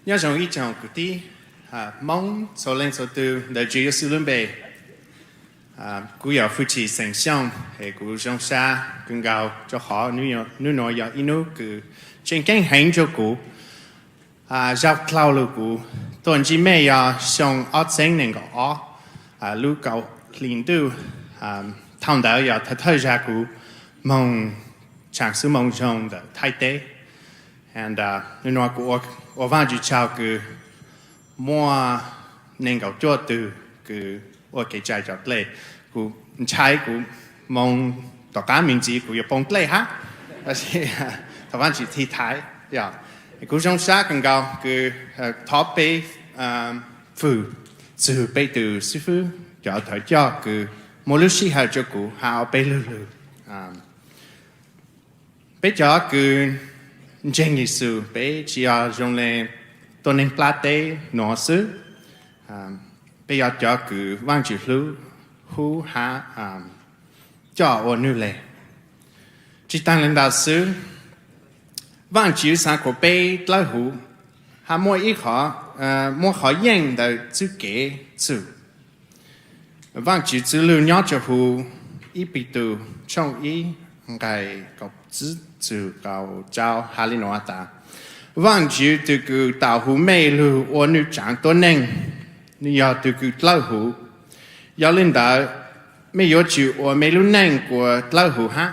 Nyob zoo ib tsoom kwv tij Hmoob txhua leej txhua tus ntawm Tswv Yexus lub npe. Kuv yog Hwj Chim xeem Xyooj es kuv zoo sab kawg nkaus rau qhov hnub nuav yog ib hnub kws tseem ceeb heev rua kuv. Zaj dlhau lug kuv tuaj ntsib mej yog xyoo ob txheeb nees nkaum ob, lub kaum hli ntuj. Thaum ntawd yog thawj thawj zag kuv moog tshaam xwb moo zoo ntawm Thaib teb. Hnub nuav kuv ua Vaajtswv tsaug kws muaj nees nkaum cuaj tug kws ua kev tsa cov dlej. Kuv ntshai kuv moog tom qaab me ntsis kuv yuav poob dlej hab, tab sis thov Vaajtswv thim thaiv. Kuv zoo sab kawg nkaus kws thov peb fwm txug peb tug xib fwb cov thawj coj kws muaj lub sij hawm rua kuv has ob peb lug lug. Peb cov kws ntseeg Yexus peb tsi yog zoo le tuab neeg plab teb nuav xwb. Peb yog cov kws Vaajtswv hlub, hu hab coj ua nwg le. Tsi taag le ntawd xwb, Vaajtswv xaav kuas peb dlawb huv, hab muaj ib qhov, muaj qhov yeej ntawm txuj kev txug. Vaajtswv txwv lug nyob rua huv Ib Petus tshooj ib nqai kaum tsib txug kaum rau has le nuav tas, Vaajtswv tug kws tau hu mej lug ua nwg tsaav tuab neeg, nwg yog tug kws dlawb huv. Yog le ntawd, mej yuav tsum ua mej lub neej kuas dlawb huv hab.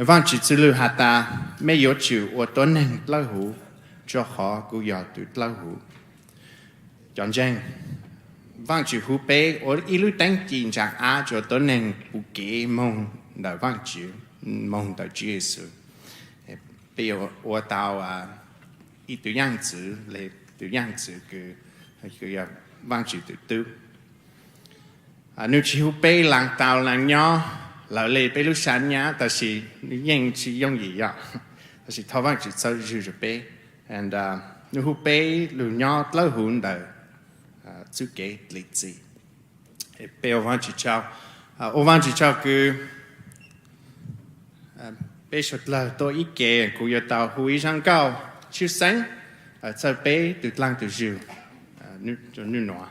Vaajtswv txwv lug has tas, mej yuav tsum ua tuab neeg dlawb huv, rua qhov kuv yog tug dlawb huv. Cov ntseeg, Vaajtswv hu peb ua ib lub teeb ci ntsaa ab rua tuab neeg pum kev moog ntawm Vaajtswv, moog ntawm Tswv Yexus. Peb yuav ua tau ib tug yaaj txwv le, tug yaaj txwv kws yog Vaajtswv tug tub. Nwg tsi hu peb laag tau laag nyob lawv le peb lub sab nyab, tab sis nwg yeej tsi yooj yim yom, tab sis thov Vaajtswv txhawb zwg rua peb. Nwg hu peb lug nyob dlawb huv ntawm txuj kev dlim txim. Peb ua Vaajtswv tsaug, ua Vaajtswv tsaug kws peb suav dlawg tuaj ib ke, kuv yuav tau hu ib zaj nkauj tshwj xeeb txhawb peb tug dlaag tug zug rua nwg nuav.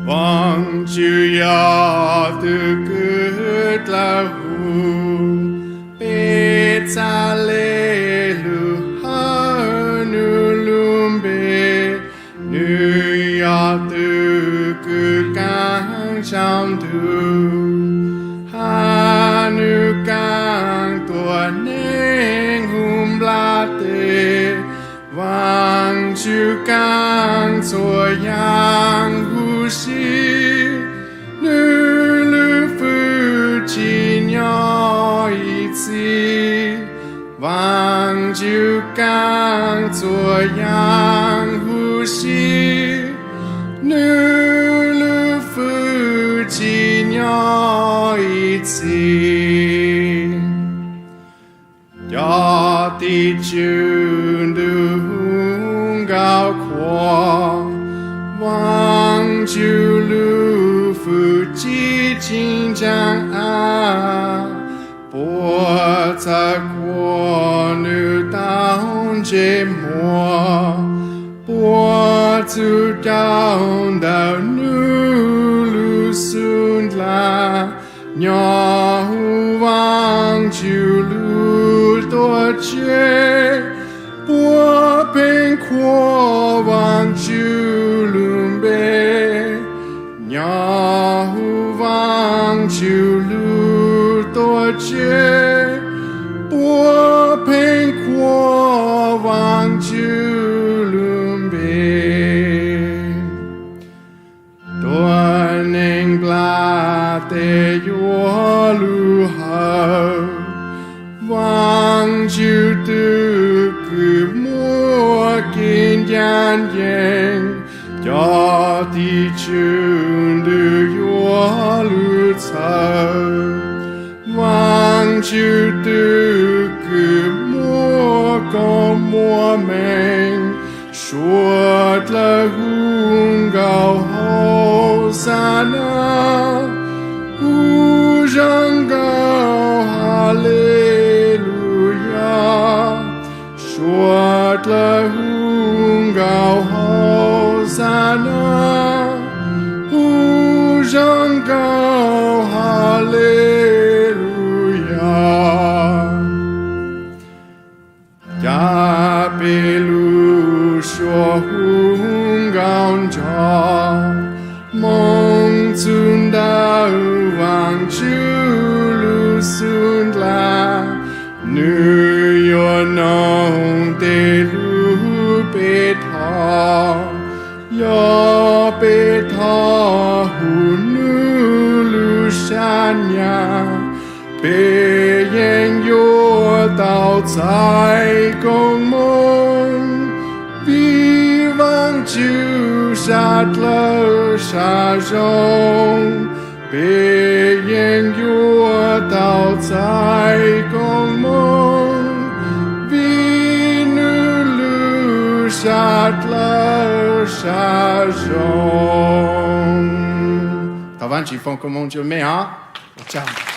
Vaajtswv yog tug kws dlawb huv, peb txhad le lug hawb nwg lub npe. Nwg yog tug kws kaaj tsaus ntuj, hab nwg kaaj tuam neeg huv nplaj teb. Vaajtswv kaaj txhua yaam huv si, nwg lub fwj tsi nyob ib txhis. Vaajtswv kaaj txhua yaam huv si, nwg lub fwj tsi nyob ib txhis. Cov tim tswv ntug hu nkauj qhuas, Vaajtswv lub fwj tsi tsi ntsaa ab. Puab txhawb kuas nwg tau ntsej muag, puab txug cau ntawm nwg lub xub ntxag. Nyob huv Vaajtswv lub tuam tsev, puab pheej qhuas Vaajtswv lub npe. Nyob huv Vaajtswv lub tuam tsev, puab pheej qhuas Vaajtswv lub npe. Tuab neeg nplaj teb yuav lug hawm, Vaajtswv tug kws muaj kev ncaj ncees. Cov tim tswv ntug yuav lug txhawb, Vaajtswv tug kws muaj nyaj, peb yeej yuav tau txais koob hmoov, vim Vaajtswv sab dlawg sab zoo. Peb yeej yuav tau txais koob hmoov, vim nws lub sab dlawg sab zoo. Thov Vaajtswv foom koob hmoov rua mej os.